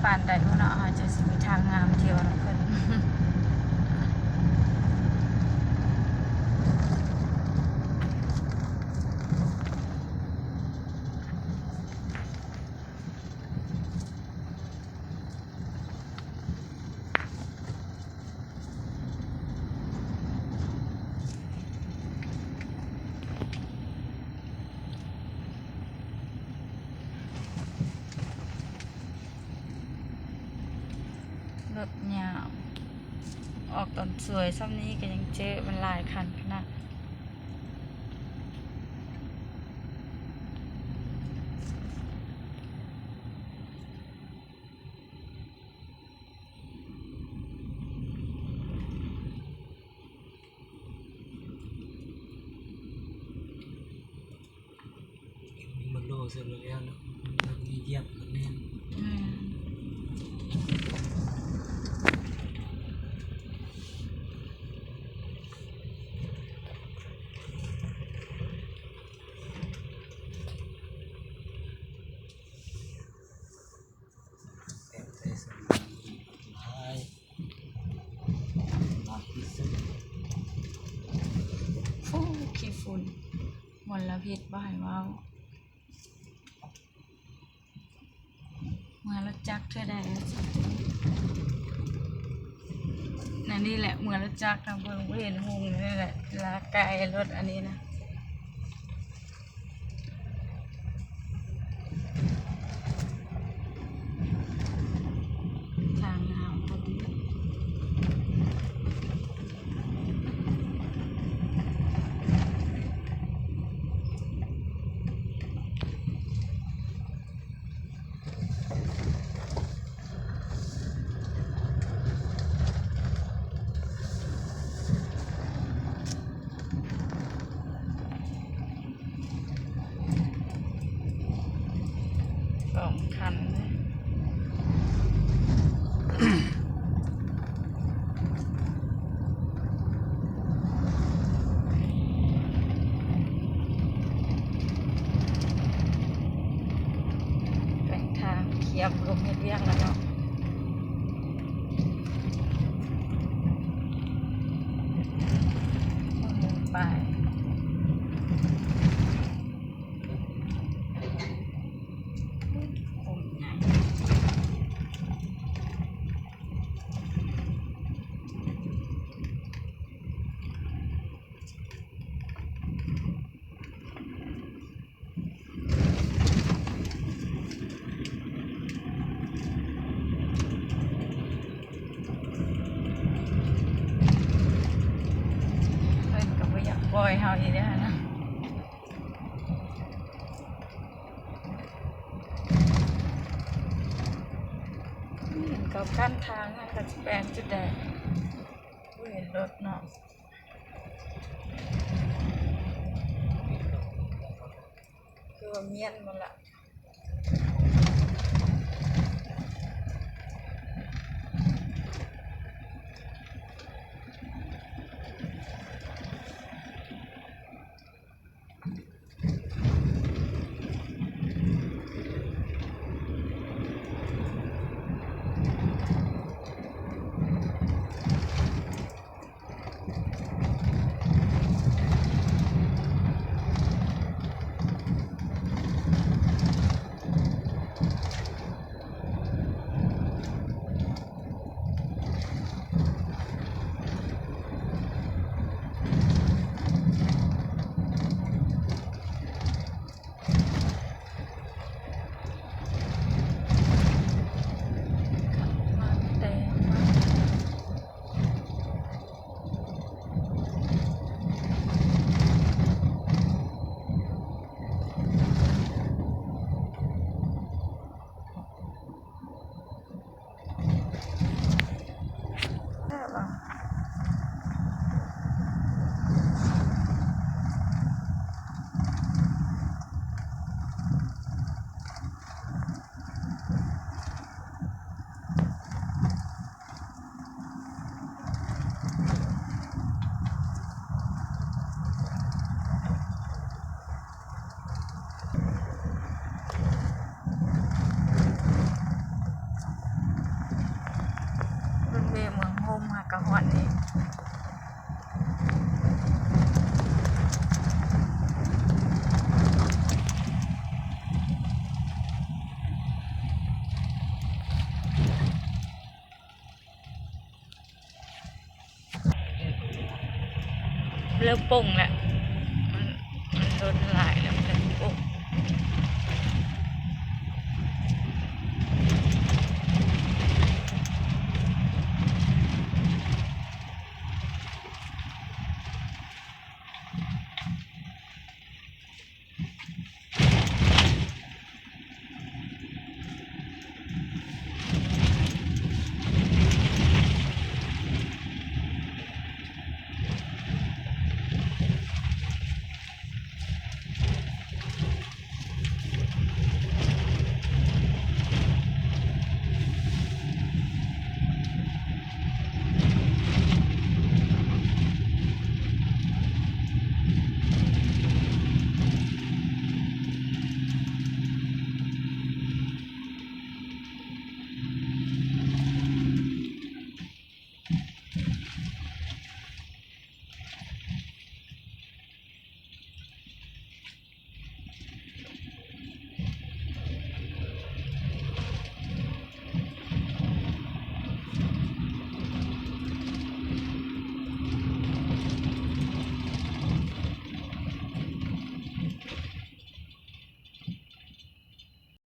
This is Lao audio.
ປານໃດເນາະ ເຮົາຈັ່ງຊິມີທາງງາມທ່ຽວນຳເພິ່ນ. ລົດຍາວ ອອກຕອນສວຍຊ່ຳນີ້ກໍຍັງເຈີ ມັນຫຼາຍຄັນຂະໜາດ. ມັນໂລເສີບແລ້ວເນາະ ມັນຢຽບມັນແໜ້ນ. ແມ່ນ. ໂອ້ ຂີ້ຝຸ່ນ ມົນລະພິດບໍ່ໃຫ້ເວົ້າ. ເມືອລົດຈັກເທື່ອໃດ ອັນນີ້ແຫຼະ ເມືອລົດຈັກນະ ເບິ່ງບໍ່ເຫັນຮຸ່ງນີ້ແຫຼະ ລາກາຍລົດອັນນີ້ນະ. ທາງງາມພໍດີ. ສອງຄັນເລີຍ. ແຂວງທາງຂຽບລົງເຮັດວຽກແລ້ວເນາະ. ປາຍ. ເພິ່ນກໍບໍ່ຢາກປ່ອຍເຮົາອີກແລ້ວນະ. ເຫັນເຂົາກັ້ນທາງຫັ້ນກໍຊິແປງຈຸດໃດ ບໍ່ເຫັນລົດເນາະ. ຄືວ່າມ້ຽນໝົດລະ. ເ ເລີ່ມປົ່ງແລ້ວ.